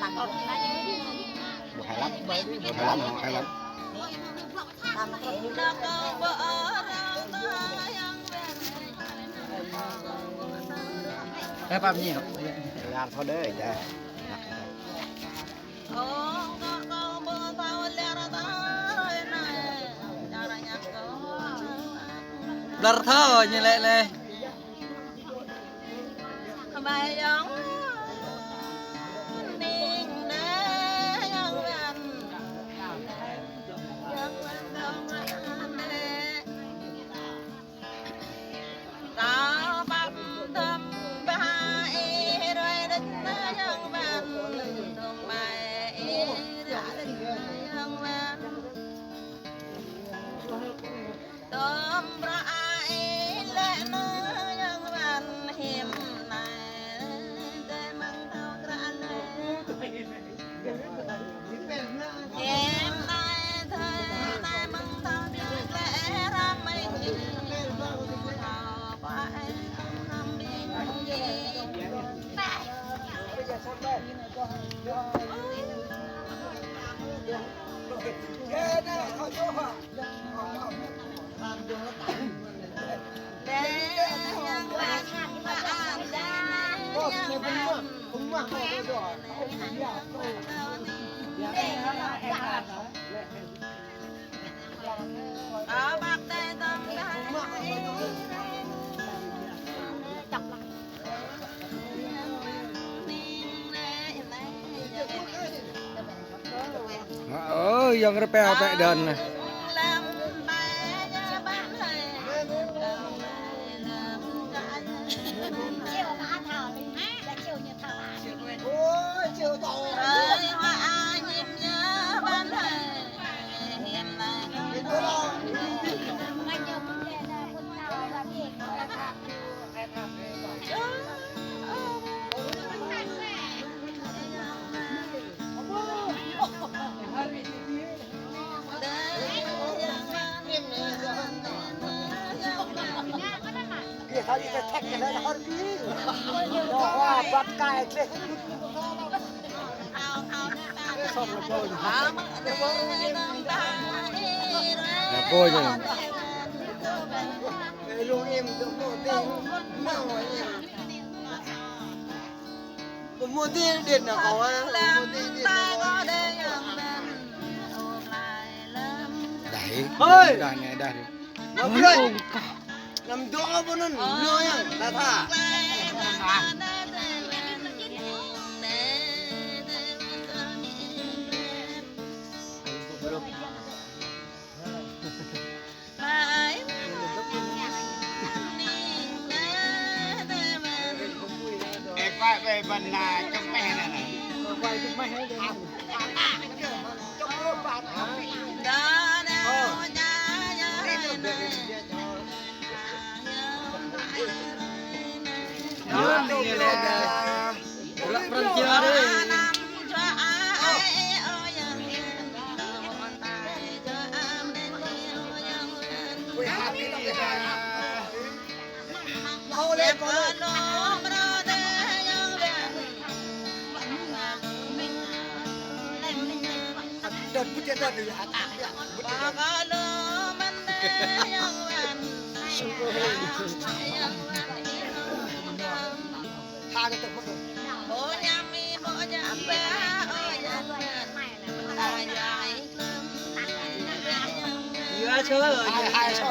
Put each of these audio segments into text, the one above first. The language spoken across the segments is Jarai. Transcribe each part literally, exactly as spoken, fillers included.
Ƀu hơlăp, ƀu hơlăp, hơlăp. Ơ, pap ñi. Lar thâo đơi, dah. Lar thâo ñi lĕ lĕ. Tơm brơi lĕ nơ yang wan hiam nai, dai măng thâo kră lĕ. Hiam nai thâo, dai măng thâo kră lĕ ram mai hiam. Thâo pă ram ƀing ye. Ơ, yang rơpeo pĕ đơn nè. Đah, đah nè, đah. Năm dŏ pơ anŭn, ñu yang, ta tha. Ê, quay về phần, à, trong mẹ này này. Quay trong mẹ này.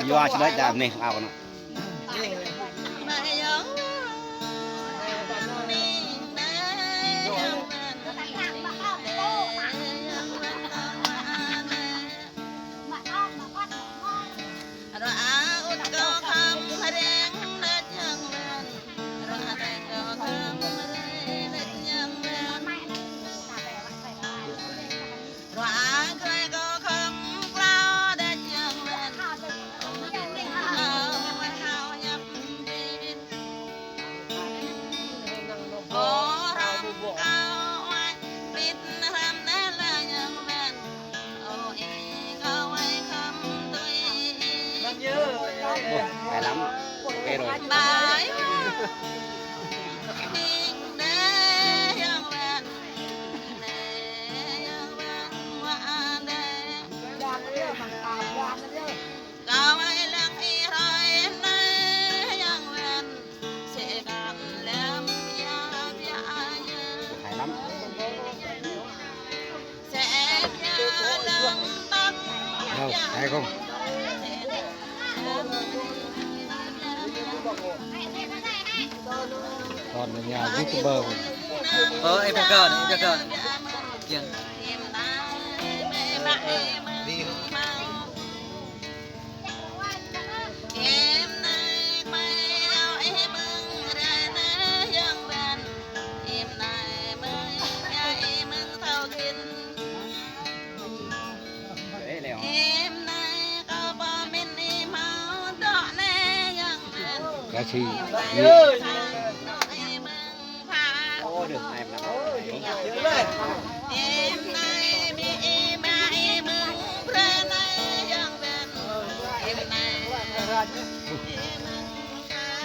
Yua, sơđai đah neh, ao nă. Hay không? Còn là nhà YouTuber. Ờ, em Phan Cơn, em Phan Cơn. Kiêng. Cá chi. Ô, được, em nắm.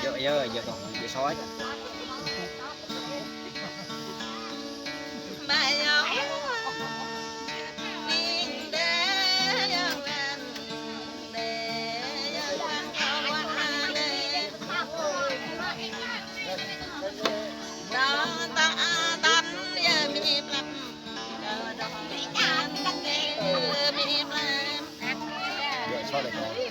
Yo, yo, yo, yo, soi. Yo, soi.